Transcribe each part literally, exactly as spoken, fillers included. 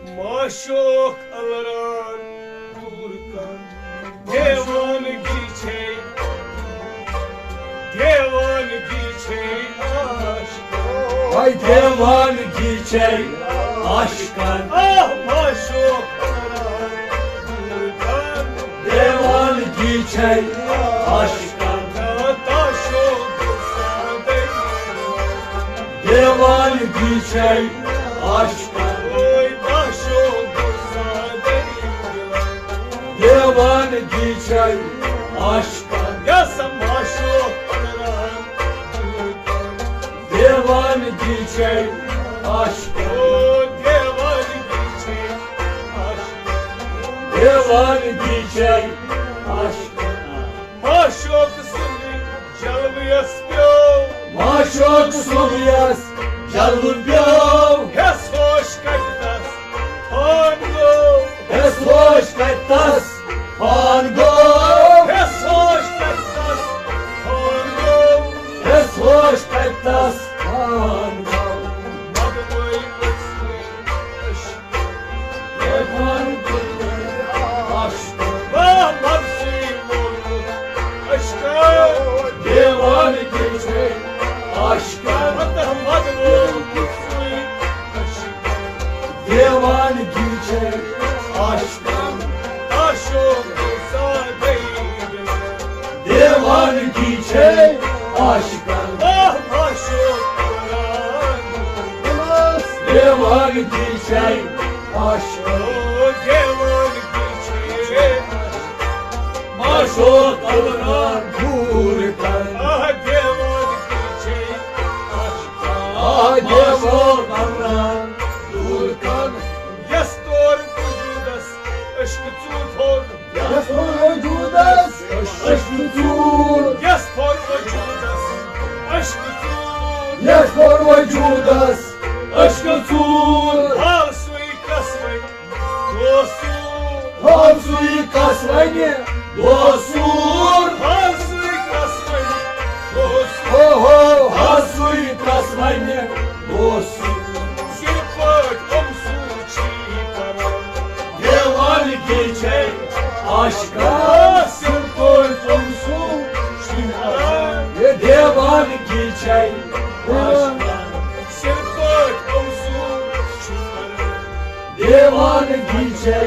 معشوق الران دوٗر کر۔ دیوانگی چھے، دیوانگی چھے عاشقن۔ ہاے دیوانگی چھے عاشقن۔ آہ معشوق الران دوٗر کر۔ دیوانگی چھے عاشقن۔ تعشق سادے۔ دیوانگی چھے عاشقن۔ اوے تعشق سادے۔ دیوانگی چھے عاشقن۔ یس معشوق الران دوٗر کر۔ دیوانگی چھے عاشقن۔ او دیوانگی چھے عاشقن۔ دیوانگی چھے عاشقن۔ معشوق سُنٛد جلوٕ یس پیوٚو۔ معشوق سُنٛد یس جلوٕ پیوٚو۔ ہیس ہوش کتہِ تس فان گوٚو۔ ہیس ہوش کتہِ تس فان گوٚو۔ ہیس ہوش کتہِ تس فان گوٚو۔ ہیس ہوش کتہِ تس فان گوٚو۔ مدوے أسۍ۔ دیوان گُلن عاشقن۔ واہ، منصوری وولمُت عشقن۔ دیوانگی چھے عاشقن۔ مدح مدوے أسۍ۔ دیوانگی چھے عاشقن۔ عاشق سادے۔ دیوانگی چھے عاشقن۔ واہ، معشوق الران۔ دیوانگی چھے عاشقن۔ او دیوانگی چھے۔ معشوق الران دوٗر کر۔ آہ دیوانگی چھے عاشقن۔ آہ دیوانگی دوٗر کر۔ یس طور وجوٗدس عشق ژوٗر تھوٚد۔ یس طور وجوٗدس عشق ژوٗر۔ یس طور وجوٗدس عشق ژوٗر۔ یس طور وجوٗدس عشق ژوٗر۔ حال سُے کس وۄنۍ دوسوٗر۔ حال سُے کس وۄنۍ دوسوٗر۔ حال سُے کس وۄنۍ دوسوٗر۔ ہو ہو، حال سُے کس وۄنۍ دوسوٗر۔ سِر پٲٹھۍ أمۍ سُنٛد چھی کران۔ دیوانگی چھے عاشقن۔ سِر پٲٹھۍ أمۍ سُنٛد چھی کران۔ یہِ دیوانگی چھے عاشقن۔ سِر پٲٹھۍ أمۍ سُنٛد چھی کران۔ دیوانگی چھے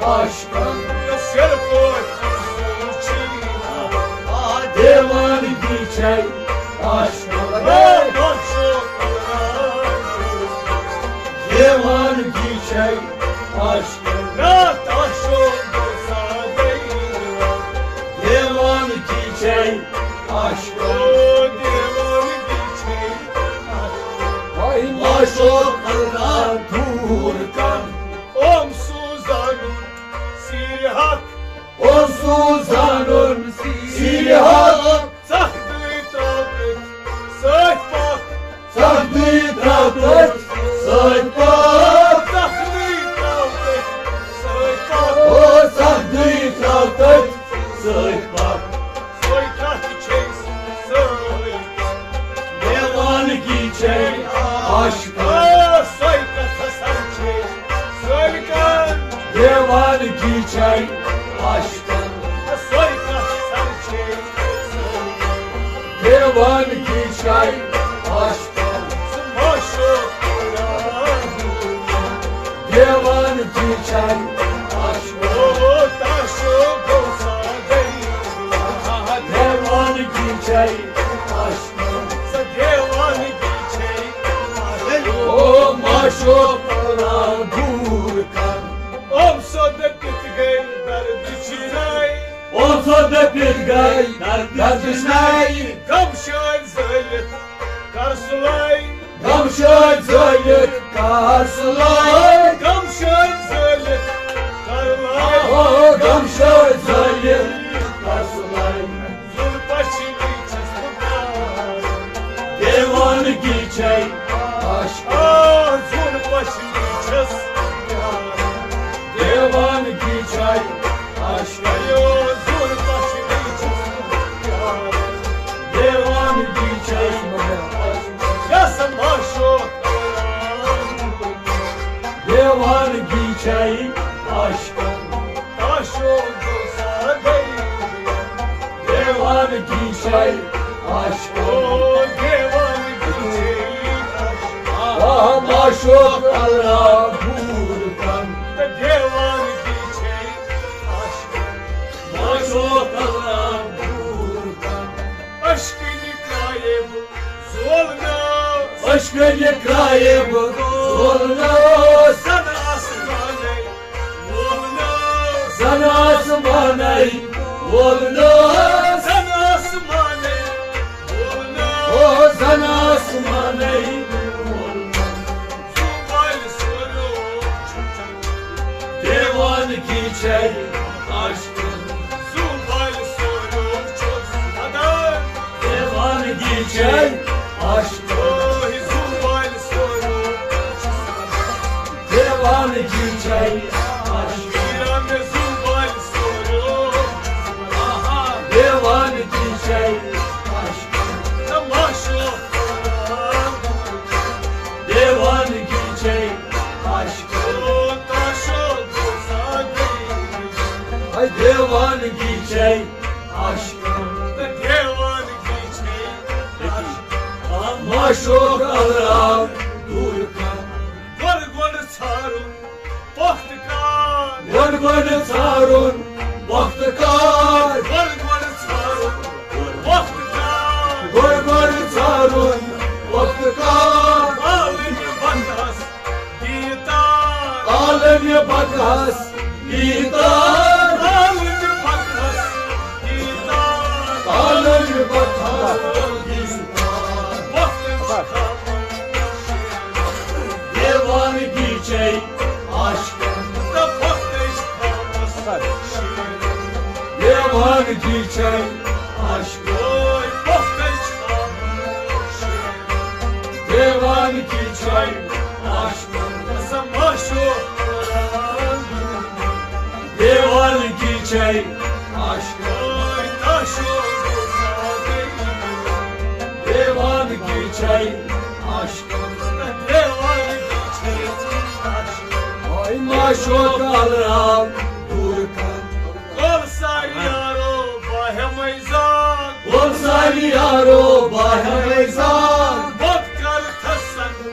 عاشقن۔ سِر پٲٹھۍ أمۍ سُنٛد چھی کران۔ دیوانگی چھے عاشقن۔ دیوانگی چھے عاشقن۔ دیوانگی چھے عاشقن۔ معشوق الران دوٗر کر۔ أمۍ سوٗزانُن سیٖرِ حق۔ أمۍ سوٗزانُن سیٖرِ حق۔ ژکھ دٕے ترٛاو تٔتھۍ سۭتۍ پکھ۔ ژکھ دٕے ترٛاو تٔتھۍ سۭتۍ پکھ۔ ژکھ دٕے ترٛاو تٔتھۍ سۭتۍ پکھ۔ او ژکھ دٕے ترٛاو تٔتھۍ سۭتۍ پکھ۔ سۄے کتھ چھے سٲلۍ۔ دیوانگی چھے عاشقن۔ آ، سۄے کتھ ہسا چھے سٲلۍ کن۔ دیوانگی چھے عاشقن۔ سۄے کتھ ہسا چھے سٲلۍ کن۔ دیوانگی چھے عاشقن۔ سُہ معشوق۔ دیوانگی چھے عاشقن۔ او، تعشق گوٚو سادے۔ دیوانگی چھے عاشقن۔ سۄ دیوانگی چھے عاشقن۔ او، معشوق دوٗر کر۔ أمۍ سۄ دٔپِتھ گٔے دردٕچ ناے۔ أمۍ سۄ دٔپِتھ گٔے دردٕچ ناے۔ غم شٲدۍ زٲلِتھ کر سُلاے۔ غم شٲدۍ زٲلِتھ کر سُلاے۔ غم شٲدۍ زٲلِتھ کر لٲے۔ او، غم شٲدۍ زٲلِتھ کر سُلاے۔ زُلفَس چھِ چھَس بہٕ پیاران۔ دیوانگی چھے عاشق۔ آ، زُلفَس چھِ چھَس پیاران۔ دیوانگی چھے عاشق۔ اَیو، زُلفَس چھِ چھَس بہٕ پیاران۔ دیوانگی چھے عاشق۔ یَس معشوق۔ دیوانگی چھے عاشقن، عاشق گوٚو سادے۔ دیوانگی چھے عاشقن، او دیوانگی چھے عاشقن۔ آ معشوق اللہ دوٗر کن۔ تہٕ دیوانگی چھے عاشقن، معشوق اللہ دوٗر کن۔ اشکنہِ کرایے بہٕ زولنس۔ اشکنہِ کرایے بہٕ زولنس۔ زن آسمانے وولنس۔ زن آسمانے وولنس۔ زن آسمانے وولنس۔ او زن آسمانے وولنس۔ زوبالہِ سورو دیوانگی چھے عاشقن۔ زوبالہِ سورو چھُس ودان۔ دیوانگی چھے عاشقن۔ اوے زوبالہِ سورو چھُس ودان۔ دیوانگی چھے عاشقن۔ میرا مےٚ زوبالہِ سورو چھُس ودان۔ دیوانگی چھے عاشقن۔ تہٕ معشوق دیوانگی چھے عاشقن۔ او تاشو گوسا گئی۔ اے دیوانگی چھے عاشقن۔ تہٕ دیوانگی چھے عاشقن۔ معشوق اللہ دوٗر کن۔ گۄڈٕ گۄڈٕ ژھارُن وقت کار۔ گۄڈٕ گۄڈٕ ژھارُن وقت کار۔ گۄڈٕ گۄڈٕ ژھارُن وقت کار۔ گۄڈٕ گۄڈٕ ژھارُن وقت کار۔ عالمِ بقہس دیٖدار۔ عالمِ بقہس دیٖدار۔ عالمِ بقہس دیٖدار۔ عالمِ بقہس دیٖدار۔ وقت دیوانگی چھے عاشقن۔ دیوانگی چھے عاشقن۔ دیوانگی چھے عاشقن۔ دیوانگی چھے عاشقن۔ دیوانگی چھے عاشقن۔ آے معشوق اللہ دوٗر کن۔ کۄل سارِ یارو باہمے زان۔ کۄل سارِ یارو باہمے زان۔ وۄت کر تھس سنگ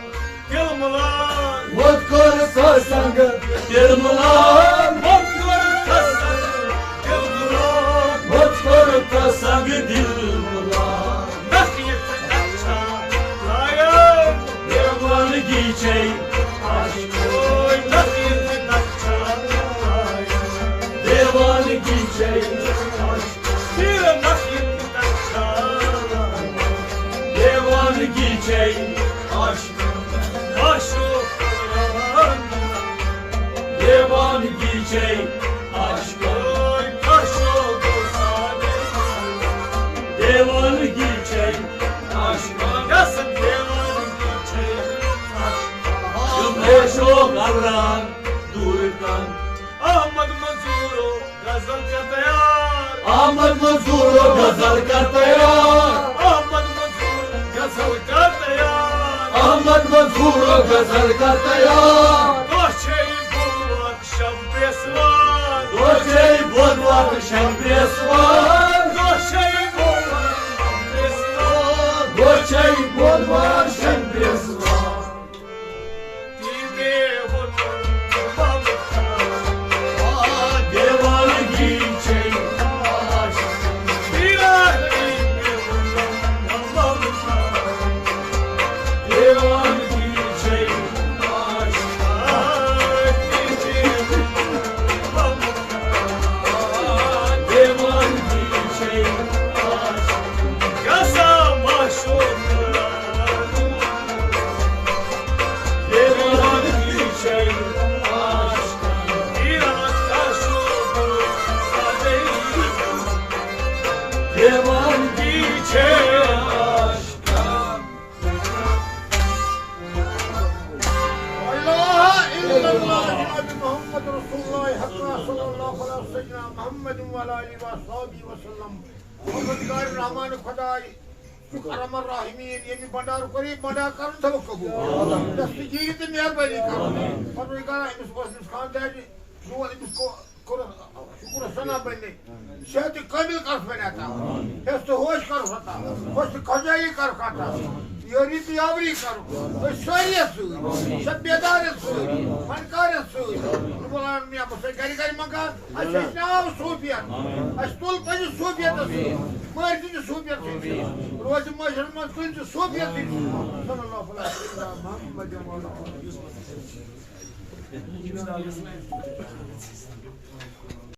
دل ملان۔ وۄت کر تھس سنگ دل ملان۔ وۄت کر تھس سنگ دل ملان۔ وۄت کر تھس سنگ دل ملان۔ نکھ یتھ نقشہ لایان۔ دیوانگی چھے عاشقن۔ نکھ یتھ نقشہ لایان۔ دیوانگی چھے عاشقن۔ تیرٕ نکھ یتھ نقشہ لایان۔ دیوانگی چھے عاشقن۔ عاشق دیوانگی چھے عاشقن۔ دیوانگی چھے عاشقن۔ یۄس دیوانگی چھے عاشقن۔ یہِ معشوق اللہ دوٗر کن۔ احمد منظورو غزل کر تیار۔ احمد منظورو غزل کر تیار۔ احمد منظورو غزل کر تیار۔ احمد منظورو غزل کر تیار۔ دۄہ چھے بۄموار شب بیسوار۔ دۄہ چھے بۄموار شب بیسوار۔ دۄہ چھے بۄموار شب بیسوار۔ دۄہ چھے بۄموار شب بیسوار۔ دیوانگی چھے عاشقن۔ دیوانگی چھے عاشقن۔ دیوانگی چھے عاشقن۔ گژھا معشوق دیوانگی چھے عاشقن۔ دیوانگی چھے عاشقن۔ لا إله إلا الله محمد رسول الله حق صلى الله على سيدنا محمد وعلى آله وصحبه وسلم۔ پروردگار رحمان خدای چھُکھ ارحم الراحمین، ییٚمہِ بنڈار کوٚر، یہِ بنڈار کرُن تھٲوُکھ قبول۔ دستگیٖری تہٕ مہربٲنی کرُن۔ پروردگارا، أمِس اوس أمِس خاندارنہِ دود، أمِس کو-، کوٚرُکھ شُکر و ثنا بننے۔ صحت کامل کرُکھ وۄنۍ عطا۔ حفظ و ہوش کرُکھ عطا۔ حسن خۄشحٲلی کرُکھ عطا۔ یٲری تہٕ یاوری کرُکھ۔ أسۍ سٲری یَتھ سۭتۍ۔ سب بیدار یَتھ سۭتۍ۔ فنکار یَتھ سۭتۍ۔ رب العالمین، بہٕ چھُسَے گرِ گرِ منٛگان۔ اَسہِ ہیٚچھناو صوٗفیت۔ اَسہِ تُل پنٛنِس صوٗفیتَس سۭتۍ۔ مٲرۍ تہِ چھِ صوٗفیت سۭتۍ۔ روزِ معاشرَس منٛز کُنہِ تہِ صوٗفیت سۭتۍ۔ صلی اللہ علیہ وسلم۔ محمد